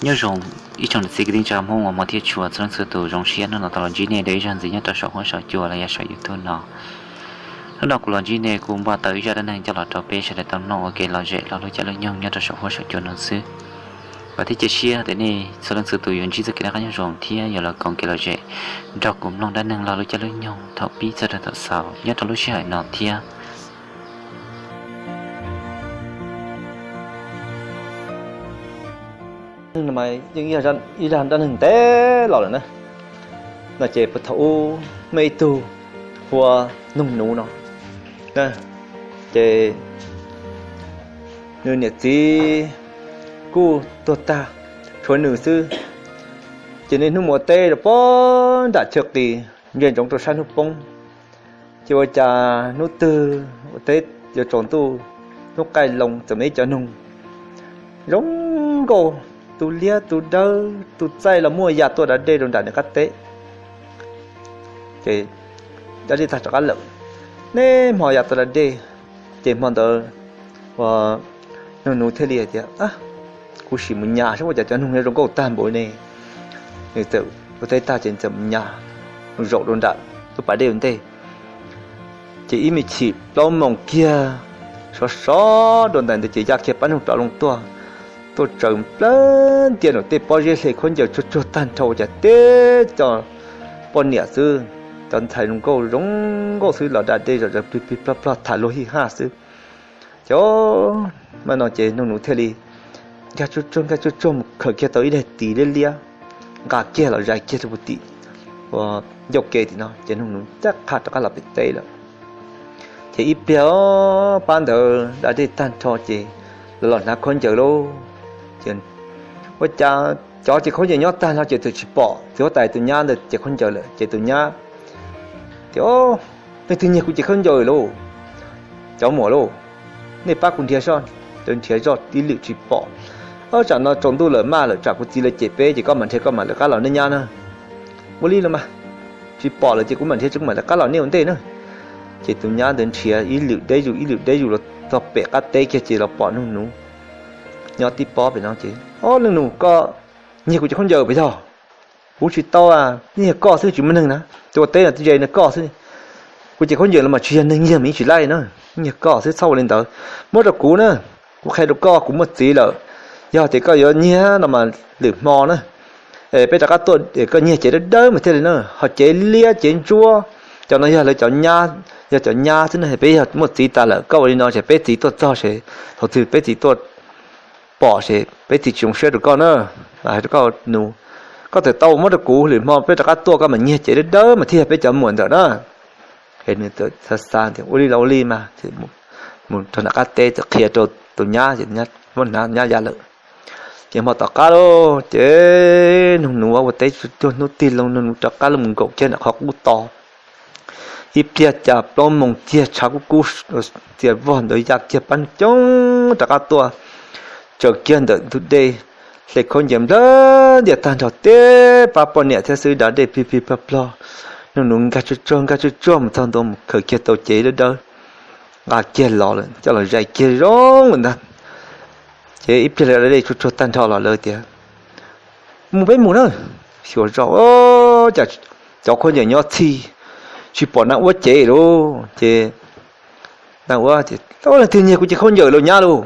Nyob zoo ib tsoom niam txiv kwv tij neej tsa Hmoob uas hmov thiab tshua txhua leej txhua tus, zoo siab hnub no tau los ntsib nej dua ib zag ntxiv nyob rau saum huab saum cua los yog saum YouTube no. Hnub no kuv los ntsib nej kuv npaj tau ib zaj dab neeg coj los rau peb sawv daws tau mloog ua kev lom zem rau lub caij lub nyoog nyob rau saum huab saum cua no xwb. Vam thiab cia siab tias nej txhua leej txhua tus yuav ntsib txoj kev noj qab nyob zoo thiab yuav los koom kev lom zem nrog kuv mloog dab neeg log lub caij lub nyoog thaum pib txog rau thaum xaus nyob rau lub sij hawm no thiab. Yeej yog ib zaj dab neeg ntev los lawm na. No ces puag thaum ub muaj ib tug hu ua Noog Nuv no, ces nws niam txiv kuj tuag tag, tshuav nws xwb. Ces niaj hnub mus ua teb rau puag nram chaw qis, ntsia ntsoov rau sab hnub poob. Ces ua cas hnub twg ua teb yuav tsaus ntuj, hnub qaij loo txawm muaj ib co noog zoo nkauj, tus liab tus dawb tus txaij los muaj ya tuaj da dej rau nram nws qab teb. Ces da dej tag rov qab lawm, niaj hmo ya tuaj da dej. Ces hmo ntawd ua Noog Nuv thiaj li hais tias, kuv sim mus nyas saib ua cas cov noog zoo nkauj tag npaum ne. Nws txawm ua teb tag ces txawm mus nyas, mus zaum rau nram lub pas dej ua ntej. Ces ib me chim plaub moos kiag, sov sov dua ntais ntawd ces ya kiag pab noog plov loo tuaj, tuaj tsaws plawg ntia nws tej pob zeb hle khaub ncaws tsuag tsuag tag nrho ua cas teb cov poj niam xwb, cov ntxhais zoo nkauj zoo nkauj xwb los da dej zom zaws plig plig plog plog tham luag hij haj xwb. Ces mas no ces Noog Nuv thiaj li nkag tsuag tsuag nkag tsuag tsuag mus khawm kiag tau ib daig tis liab liab, nqa kiag los zais kiag rau puag tim ua ncauj ke tim no ces Noog Nuv ncaj qha rov qab los pem teb lawm. Ces ib pliag pab ntawd da dej tag nrho ces lawv los hnav khaub ncaws lauj. Ces ua cas cov ces khaub ncaws nyob tag nrho ces txawm tsis pom txiv huab tais tus nyab ntawd ces khaub ncaws lawm ces tus nyab tias, nej twg nyiag kuv ces khaub ncaws lauj? Cov muam lauj, nej pab kuv nrhiav soj. Lawv nrhiav zoj ib lwm tsis pom. Ob, tsam no tsaus ntuj lawm maj lawm, tsam kuv txiv lawv cem peb ces koj mam nrhiav koj mam lawv qab los nej nyab na. Ua li los mas, tsis pom lawm ces kuv mam nrhiav tsis kuv mam lawv qab los nej ua ntej na. Ces tus nyab ntawd nrhiav ib lwm deb zus ib lwm deb zus los txog pem qab teb kiag ces los pom Noog Nuv nyob tib pob pem no ces, ob, leej nus, koj nyiag kuv ces khaub ncaws puas yog? Kuv tsis tau, nyiag koj xwb tsis muaj neeg na, ua teb no ze no koj xwb. Kuv ces khaub ncaws los mas tsis yog neeg nyiag mas yeej tsis laij na, nyiag koj xwb txhob ua li ntawd. Muab rau kuv na, kuv qhia rau koj kuv muaj txiv lawm. Yog tias koj yuav nyiag no mas lwm hmo na, peb rov qab tuaj, koj nyiag cev dawb dawb mas thiaj li na, ho cev liab cev ntsuab, cov no yog lawv cov nyab, yog cov nyab xwb na, peb yog muaj txiv tas lawm koj ua li no ces peb txiv tuaj txog ces thaum twg peb txiv tuaj pom ces peb txiv tsis zoo siab rau koj na. Hais rau koj nus, koj txawm tau muab rau kuv, lwm hmo peb rov qab tuaj koj mam nyiag cev dawb dawb mas thiaj yog peb cov muam ntawm na. Es nws txawm xav xav tias ua li los ua li mas, mus rau nram qab teb txawm qhia rau tus nyab ces muab hnav nyab ya lawm. Ces hmo tom qab lauj ces Noog Nuv ua teb tsuag tsuag hnub tig loo Noog Nuv rov qab los mus nkaum kiag nram qhov qub to. Ib pliag cas plaub moos kiag tshav kub kub txias vog ntawd ya kiag pab coob rov qab tuaj, tsaws kiag ntawm ntug dej, hle khaub ncaws nplawg ntias tag nrho teb pab poj niam thiab xwb da dej plig plig plog plog. Noog Nuv nkag tsuag tsuag nkag tsuag tsuag mus txog ntua mus khaws kiag tau cev dawb dawb, nqa kiag los lawm coj los zais kiag zoo lawm ntag. Ces ib pliag lawv da dej tsuag tsuag tag nrho los lawv tias, mus peb mus na, xyuas zoj cas cov khaub ncaws nyob txhij, tsis pom Naj Uab cev lauj. Ces Naj Uab tias, leej twg nyiag kuv cev khaub ncaws lauj nyab lauj?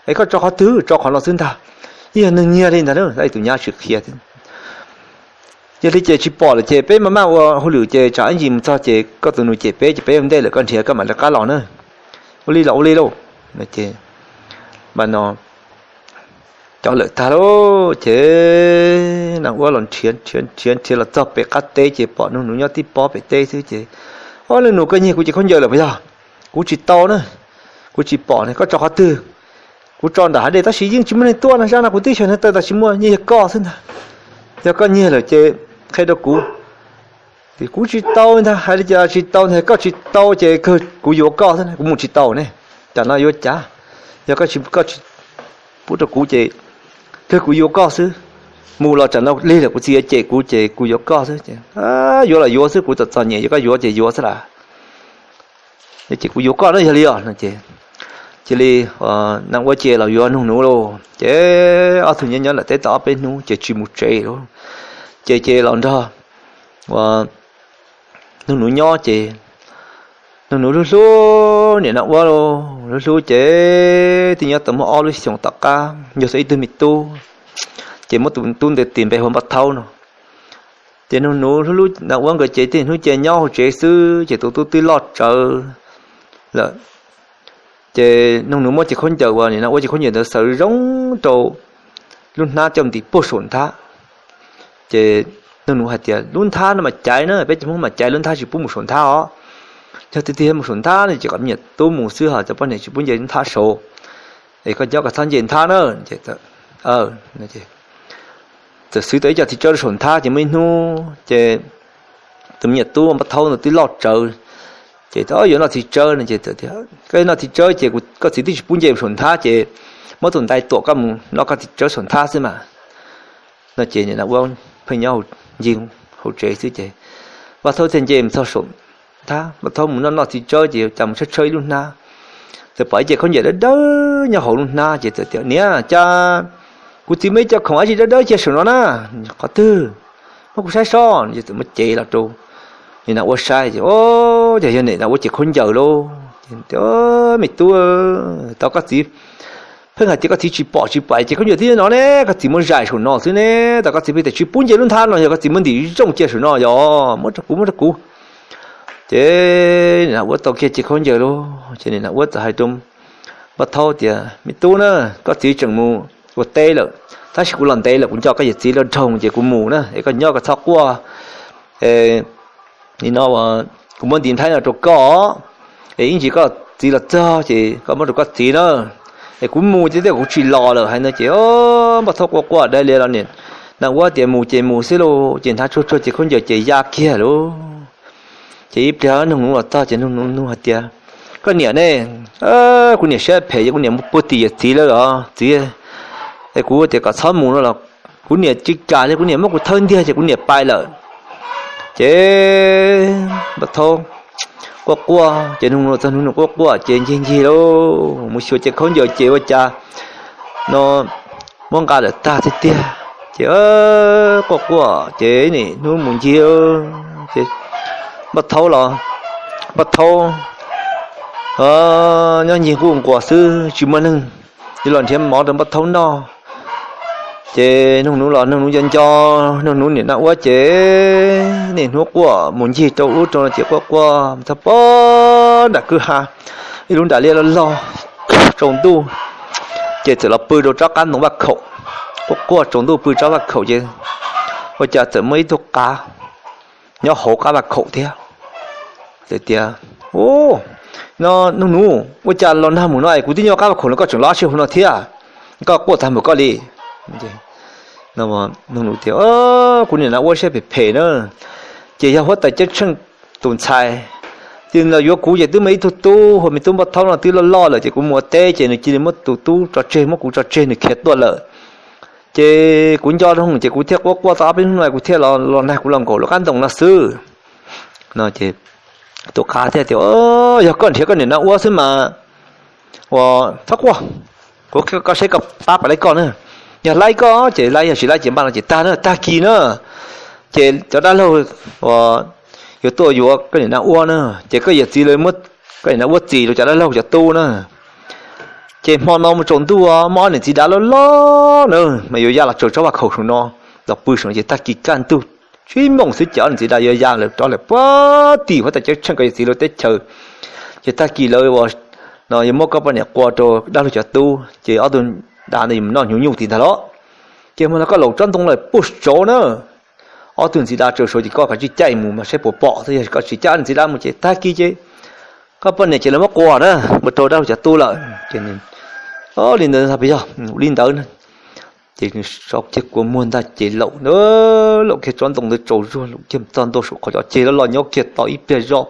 Es koj tso qhov twg? Tso qhov no xwb ntag, yeej yog neeg nyiag li ntag na. Tus nyab tsis qhia. Yog li ces tsis pom lawm ces peb maj maj ua hauj lwm ces tsam ib ntsis mus txog ces koj tus nus cem peb ces peb ua ntej lawm koj nrhiav koj mam li qab los na. Ua li los ua li lauj. Ces mas no cov lawm tag lauj ces Naj Uab los nrhiav nrhiav nrhiav nrhiav los txog pem qab teb ces pom Noog Nuv nyob tib pob pem teb xwb ces, ob, leej nus, koj nyiag kuv cev khaub ncaws lawm puas yog? Kuv tsis tau na, kuv tsis pom ne, koj tso qhov twg? Kuv tso nram hav dej tab sis yeej tsis muaj neeg tuaj na, zaj no kuv twb xyuas neeg taw tas tsis muaj, yeej yog koj xwb ntag. Yog koj nyiag lawm ces qhia rau kuv. Kuv tsis tau ntag, hais li cas tsis tau ntag, koj tsis tau ces kawg kuv yuav koj xwb, kuv mus tsis tau ne. Tam no yuav cas? Yog koj tsis pub rau kuv ces kawg kuv yuav koj xwb. Mus los tsam no lig lawm kuv txiv yuav cem kuv ces kuv yuav koj xwb ces, yuav los yuav xwb, kuv txom txom nyem yuav koj yuav ces yuav xwb las. Ces kuv yuav koj na yog li os no ces, cia li Naj Uab ces los yuav Noog Nuv lauj ces, ob tug nyob nyob nram teb tau ob peb hnub ces tsis mus tsev lawm. Ces ces los nrog ua Noog Nuv nyob ces Noog Nuv hlub hlub niam Naj Uab, hlub hlub ces twb nyob tau muaj ob lub xyoos tom qab yug tau ib tug me tub, ces muab tus tub ntawd tis npe hu ua Npaj Thaub no. Ces Noog Nuv hlub hlub Naj Uab nkawd ces tej hnub ces nyob hauv tsev xwb ces tus tub twb loj tsawv lawm. Ces Noog Nuv muab cov khaub ncaws uas niam Naj Uab cov khaub ncaws ntawd xaws zoo rau lub hnab coj ntim puag saum nthab. Ces Noog Nuv hais tias, lub nthab no mas caiv na, peb cov Hmoob mas caiv, lub nthab tsis pub mus saum nthab os. Yog tiag tiag mus saum nthab no ces kom me nyuam tub mus xwb, ho cov poj niam tsis pub nce lub nthab saud. Es koj nyob koj txhob nce nthab na. Txawm xwb tau ib co txiv tsawb rau saum nthab ces muaj ib hnub ces tus me nyuam tub Npaj Thaub ntawd twb loj tsawv. Ces yuav noj txiv tsawb no ces, koj yuav noj txiv tsawb ces koj txiv twb tsis pub nce mus saum nthab ces muab tus ntais tuam koj mus noj koj txiv tsawb saum nthab xwb mas. No ces niam Naj Uab pheej nyob ncig hauv tsev xwb ces Npaj Thaub thiaj nce mus txog saum nthab. Npaj Thaub mus noj noj txiv tsawb ces cas mus tshawb tshawb ib lub hnab, txawm pom ib ce khaub ncaws dawb dawb nyob hauv lub hnab ces txawm tias, niam, cas kuv txiv muaj ib co khoom dab tsi dawb dawb cia saum no na? Qhov twg? Muab kuv saib soj. Ces txawm muab cev los rau niam Naj Uab saib ces, o, ces yog niam Naj Uab cov khaub ncaws lauj. Ces, me tub, tau koj txiv pheej hais tias koj txiv tsis pom tsis pom ces khaub ncaws twb nyob no ne, koj txiv muab zais saum no xwb ne, tau koj txiv pheej tias tsis pub nce lub nthab no yog koj txiv muab ntim zooj cia saum no, yog muab rau kuv, muab rau kuv. Ces niam Naj Uab tau kiag ce khaub ncaws lauj. Ces niam Naj Uab txawm hais rau Npaj Thaub tias, me tub na, koj txiv tseem mus ua teb lawm, tab sis kuv los ntev lawm kuv nco koj yawm txiv lawv dhau ces kuv mus na, es koj nyob koj txhob quaj. Nim no kuv muab ntiv nthaib no rau koj, es ib ntsis koj txiv los txog ces koj muab rau koj txiv na, es kuv mus ces tias kuv tsis los lawm hais no ces Npaj Thaub quaj quaj dai li los niam Naj Uab tias mus ces mus xwb lauj, ces hnav tsuag tsuag ces khaub ncaws ces ya kiag lauj. Ces ib pliag Noog Nuv los txog ces Noog Nuv hais tias, koj niam ne, kuv niam siab phem es kuv niam mus puag tim yawm txiv lawm os txiv, es kuv tias kom txhob mus no los kuv niam tsis kam li, kuv niam muab kuv thawb ntiag ces kuv niam pais lawm. Ces Npaj Thaub quaj quaj ces Noog Nuv txog, Noog Nuv quaj quaj ces ncig ncig lauj, mus xyuas ces khaub ncaws ces ua cas no muab nqa lawm tag tiag tiag. Ces quaj quaj ces nim hnub mus ncig ces Npaj Thaub los, Npaj Thaub nyob ncig nquj nquas xwb tsis muaj neeg yuav los nrhiav mov rau Npaj Thaub noj. Ces Noog Nuv los Noog Nuv nco nco Noog Nuv niam Naj Uab ces nim hnub quaj mus ncig rau ub rau no ces quaj quaj txog pog nram kwj ha ib lub nram liaj loj loj tsaus ntuj, ces txawm los pw rau tsob qab ntoo vaj khaum. Quaj quaj tsaus ntuj pw tsob vaj khaum ces ua cas txawm muaj ib tug qav nyob hauv qab vaj khaum thiab. Txawm tias, no Noog Nuv, ua cas los nag mus no es kuv twb nyob qab vaj khaum no koj tseem los sib hauv no thiab? Koj quaj tag npaum koj li. Noog Nuv tias, kuv niam Naj Uab siab phem phem na, ces yog huab tais ceeb tsheej tus ntxhais, ces los yuav kuv ces twb muaj ib tug tub hu ua me tub Npaj Thaub no twb loj loj lawm ces kuv mus ua teb ces nws cia li muab tus tub tso tseg, muab kuv tso tseg nws khiav tuaj lawm. Ces kuv nco zoo ces kuv thiaj quaj quaj tau ob peb hnub no kuv thiaj los nag kuv los nkaum lub qab ntoo no xwb. No ces tus qav thiaj tias, yog koj nrhiav koj niam Naj Uab xwb mas, ua, txhob quaj, kuv koj saib koj pab pam laib koj na. Yog laib koj ces laib, yog tsis laib ces npaj no ces tag na, tag kis na. Ces cov dab laug uas yuav tuaj yuav koj niam Naj Uab na, ces koj yawm txiv lawv muab koj niam Naj Uab txis rau cov dab laug cov tub na. Ces hmo no mus tsaus ntuj muaj ob niam txiv dav loj loj na mas yuav ya los tsaws tsob vaj khaum saum no, los pw saum no ces tag kis kaj ntug tsib moos xwb ces ob niam txiv dav yuav ya lawm rov lawm puag tim huab tais ceeb tsheej koj yawm txiv lawv teb chaws. Ces tag kis lawv ua no yuav muab koj poj niam qua rau dab laug cov tub ces ob tug dav ntawd yuav mus noj hnyuv nyuj tim ntag los. Ces hmo no koj laum tsob ntoo lawm puag saud na, ob tug txiv dav tsaws saud ces koj kav tsij caij mus mas saib puas pom xwb, yog koj tsis caij ob niam txiv dav mus ces tag kis ces koj poj niam ces lawv muab qua na, mus rau dab laug cov tub lawm. Ces li ntawd, yog li ntawd ces nws sau kiag kua muag ntag ces laum, laum kiag tsob ntoo ntawd tsaus zuag, laum kiag txog ntua saum qhov cov ceg loj loj nyob kiag tau ib pliag zoj.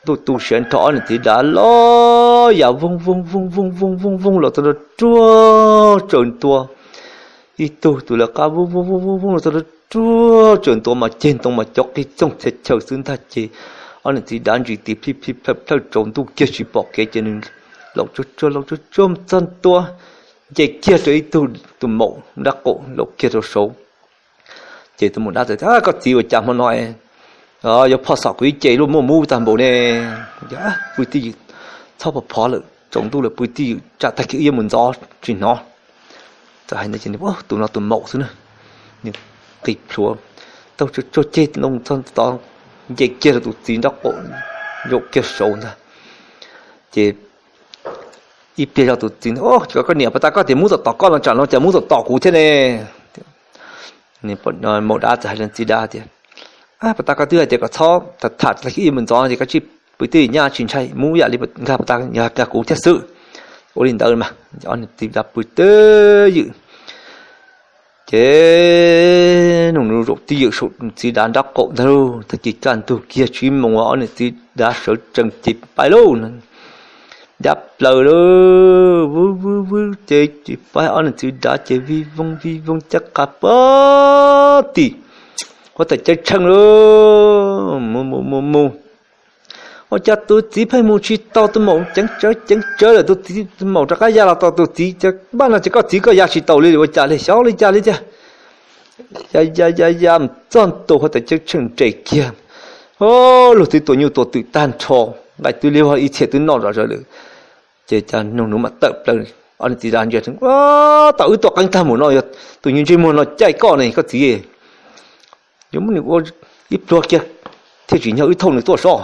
Ntuj tu siav nrho ob niam txiv dav los ya voog voog voog voog voog voog voog los txog ntua ruag tsaws ntua. Ib tug tus lawv qab voog voog voog voog voog los txog ntua ruag tsaws ntua mas ceg ntoo mas cov qig txoog txhia chaw xwb ntag ces ob niam txiv dav ntsis tis plij plij plawj plawj tsaus ntuj kiag tsis pom kev ces nws laum tsuag tsuag laum tsuag tsuag txog ntua nce kiag rau ib tug tus maum nraub qaum laum kiag rau saud. Ces tus maum dab txawm tias, Koj txiv, ua cas hmo no yuav phoj xom kuv ib ce luaj muaj mub tag npaum ne? Pw twj ywm, txhob phov phov lawm, tsaus ntuj lawm, pw twj ywm, tsam tag kis wb yuav mus ntxov tsis hnov. Txawm hais ntawd ces tus no tus maum xwb na, nws qis plhuav taug tsuag ceg ntoo txog tod, nce kiag rau tus txiv nraub qaum, zaum kiag saud ntag. Ces ib pliag zog tus txiv, Koj niam, puas tas koj tias mub tom tom koj no, tsam no cas mub tom tom kuv thiab ne? Maum dab txawm hais rau txiv dab tias, Puas tas koj twb hais tias kom txhob tham tham, tag kis wb mus ntxov ces koj cia li pw twj ywm nyab, tsis ntshai mub ib yam li nkag puas tas nkag kuv thiab xwb. Ua li ntawd mas ob niag txiv dab pw twj ywm. Ces Noog Nuv zaum twj ywm saum txiv dab nraub qaum ntag lauj. Tag kis kaj ntug kiag tsib moos uas ob niag txiv dab sawv tsees ces pais lauj, dab plaws lauj, vwb vwb vwb ces ces pais ob niag txiv dab ces vij voog vij voog caj qas puag tim huab tais ceeb tsheej lauj. Mus mus mus mus, ua cas tus txiv pheej mus tsis tau, tus maum ceev tsawv ceev tsawv lawm, tus txiv, tus maum rov qab ya los tau tus txiv, Cas npaj no ces koj txiv koj ya tsis taus li, ua cas li, xyov li cas li tiag. Ya ya ya ya mus txog ntua huab tais ceeb tsheej nres kiag, luag twb tua nyuj tua twm tag nrho, nqaij twb liab vog ib txhia twb noj zom zaws lawm. Ces cas Noog Nuv mam tawm plaws, ob niag txiv dab ntsia, Ua, tau wb tuaj qeeb tag mus no yog tus nyuj ntsej muag no caij koj ne koj txiv. Yuav muab nws ua ib pluag kiag thiaj tsim nyog wb thauj nws tuaj sob.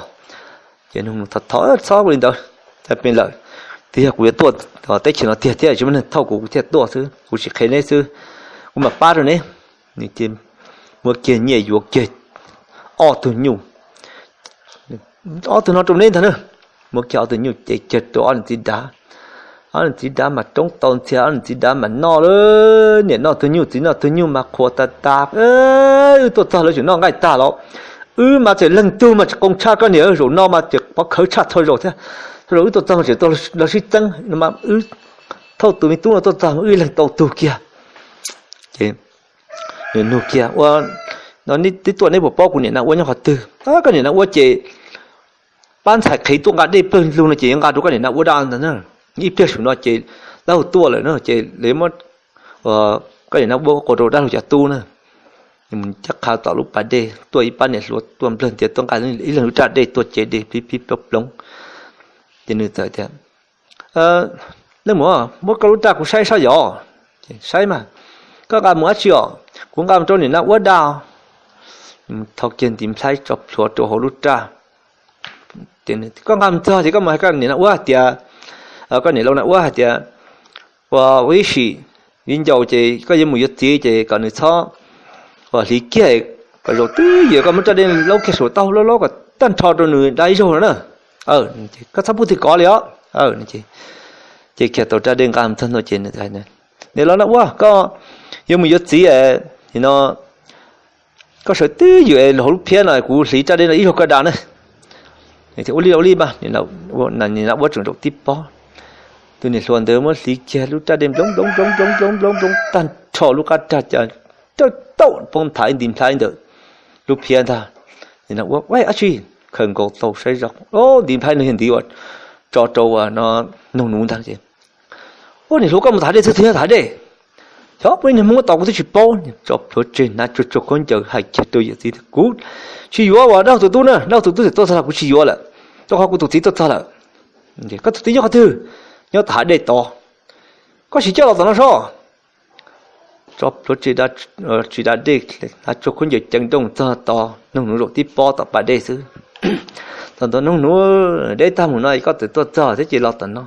Ces Noog Nuv thov thov, Txhob ua li ntawd, txawm pem lawm, twb yog kuv yuav tuaj teb chaws no tiag thiab, tsis muaj neeg thauj kuv, kuv thiaj tuaj xwb, kuv tsis qhia neb xwb, kuv mam pab rau neb. Nws ces muab kiag nyiaj yuav kiag ob tug nyuj, Ob tug no rau neb ntag na. Muab kiag ob tug nyuj ces kiag rau ob niag txiv dav. Ob niag txiv dav mas roob tau ntxhias, ob niag txiv dav mas noj lawm, niam noj tug nyuj txiv noj tug nyuj mas qhuas tas tas. Wb tuaj txog lawv tseem noj nqaij tag los, wb mas tseem leeg tug mas tsis qoo tshaj koj niam, zaum no mas tseem pov khawv tshaj txhua zaus thiab. Txhua zaus wb tuaj txog mas tseem tuaj los sib txeeb no mas wb thauj tus me tub no tuaj txog mas wb leeg tau tug kiag. Ces nws nug kiag, Ua, no twb tuaj neb puas paub kuv niam Naj Uab nyob qhov twg? Koj niam Naj Uab ces pab ntxhais qhev tuaj nqa dej pawg lug no ces yuav nqa rau koj niam Naj Uab da ntag na. Ib pliag saum no ces dab laug tuaj lawm na ces lawv muab koj niam Naj Uab qua rau dab laug cov tub na. Mus cab qha tom lub pas dej tuaj ib pab niam hluas tuaj nplawg ntiav tuaj nqa ib leeg lub raj dej tuaj cev dej pib pib ploog ploog. Ces nws txawm tias, Leej muam, muab koj lub raj kuv saib saib yom. Saib mas, koj nqa mus dab tsi os? Kuv nqa mus rau niam Naj Uab da. Thau kiag ntiv nplhaib tso plhuav rau hauv lub raj. Koj nqa mus txog ces koj mus hais koj niam Naj Uab hais tias, koj niam laus Naj Uab hais tias, ua ib sim viv ncaus ces koj yuav mus yuav txiv ces kom nws txhob ua hliv kiag, kom zaum twb ywm koj muab raj dej laub kiag saum taub hau laub laub kom tag nrho rau nws da ib zaug no na. Koj txhob pub twg kov li os. Ces kiag tau raj dej nqa mus txog ntua ces, Niam laus Naj Uab, koj yuav mus yuav txiv no, koj sawv twb ywm los hauv lub phiab no kuv hliv raj dej no ib zaug koj da na. Ua li ua li mas, niam Naj Uab tseem zaum tib pob. Tus niam hluas ntawd muab hliv kiag lub raj dej nploov nploov nploov nploov nploov nploov nploov tag nrho lub qab raj cas tawg tauj poob nthav ib ntiv nplhaib ntawm lub phiab ntag. Niam Naj Uab, Ua dab tsi? Khaws nkaus tau saib zoj, ntiv nplhaib no yog ntiv uas tso rau uas no noog nuv ntag ces, Ua niam hluas, koj mus tom hav dej xwb twg yog tom hav dej? Xyov, puab ib niag Hmoob tos kuv twb tsis paub. Tso plhuav tseg hnav tsuag tsuag khaub ncaws hais kiag rau yawm txiv tias, Kuv tsis yuav uas dab laug tus tub na, dab laug tus tub txawm tuaj txog los kuv tsis yuav lawm, rau qhov kuv tus txiv tuaj txog lawm. Koj tus txiv nyob qhov twg? Nyob tom hav dej tod. Koj sim coj los tom no sob. Tso plhuav tseg, tsis da dej, hnav tsuag khaub ncaws ceev nrooj txog tod, noog nuv zaum tib pob tom pas dej xwb. Txog ntua, Noog nuv, deb tag mus no es koj txawm tuaj txog thiab ces los tom no.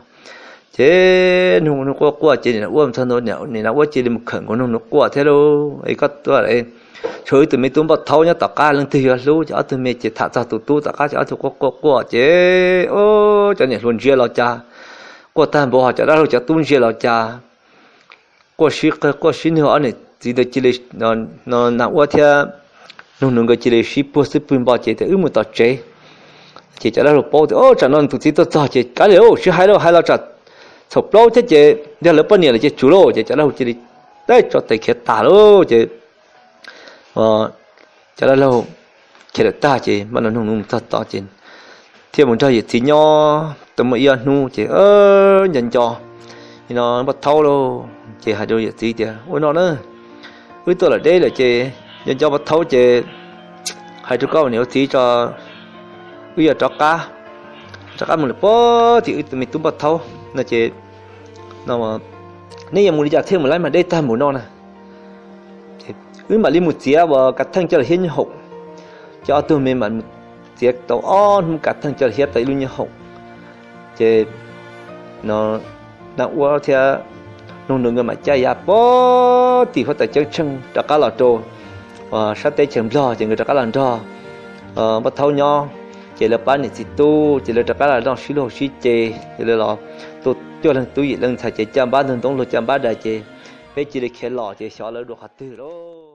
Ces noog nuv quaj quaj ces niam Naj Uab txog ntua, niam Naj Uab cia li mus khawm nkaus noog nuv quaj thiab lauj, Es koj tuaj, tshuav wb tus me tub npauj thaub nyob tom qab leej twg yuav hlub? Ces ob tug me ces tham txog tus tub tom qab ces ob tug quaj quaj quaj ces, o, cov niam hluas ntsia los cas quaj tag npaum, ho cov dab laug cov tub ntsia los cas quaj sib qawg quaj sib nwg. Ob niam txiv ntawd cia li, Naj Uab thiab noog nuv nkawd cia li sib puag xwb pwg npo ces tias, Wb mus tom tsev. Ces cov dab laug paub tias, O, tsam no tus txiv tuaj txog ces kav liam lauj, tsis hais lauj, hais los tsam txhaum plaub thiab ces yog lawv poj niam lawm ces tsum lauj. Ces cov dab laug cia li teb tso tes khiav tag lauj. Ces cov dab laug khiav lawm tag ces mam li noog nuv mus txog tod ces thiaj mus nrog yawm txiv nyob tau muaj ib ob hnub ces nco nco no Npauj Thaub lauj. Ces hais rau yawm txiv tias, Ua no na, wb tuaj lawm deb lawm ces nco nco Npauj Thaub ces hais rau koj niam ua txiv tso, wb yuav rov qab, rov qab mus lawm puag tim wb tus me tub Npauj Thaub no ces neb yuav mus li cas thiaj mus laib mas deb tag npaum no na. Wb mam li mus txiav uas kav theej coj los hiab nyob hoom. Ces ob tug me mam mus txiav tau ob hnub kav theej coj los hiab tau ib lub nyob hoom. Ces no Naj Uab thiab Noog Nus nkawd mam caj ya puag tim huab tais ceeb tsheej rov qab los rau sab teb chaws Nplog ces nkawd rov qab los nrog Npauj Thaub nyob. Ces lawv pab niam txiv tub ces lawv rov qab los noj sib luag sib ce, ces lawv los tuaj cuaj leeg tub yim leej ntxhais ces caj npab ntug ntoo luag caj npab dais ces peb cia li khiav los ces xyov lawv dua qhov twg lauj.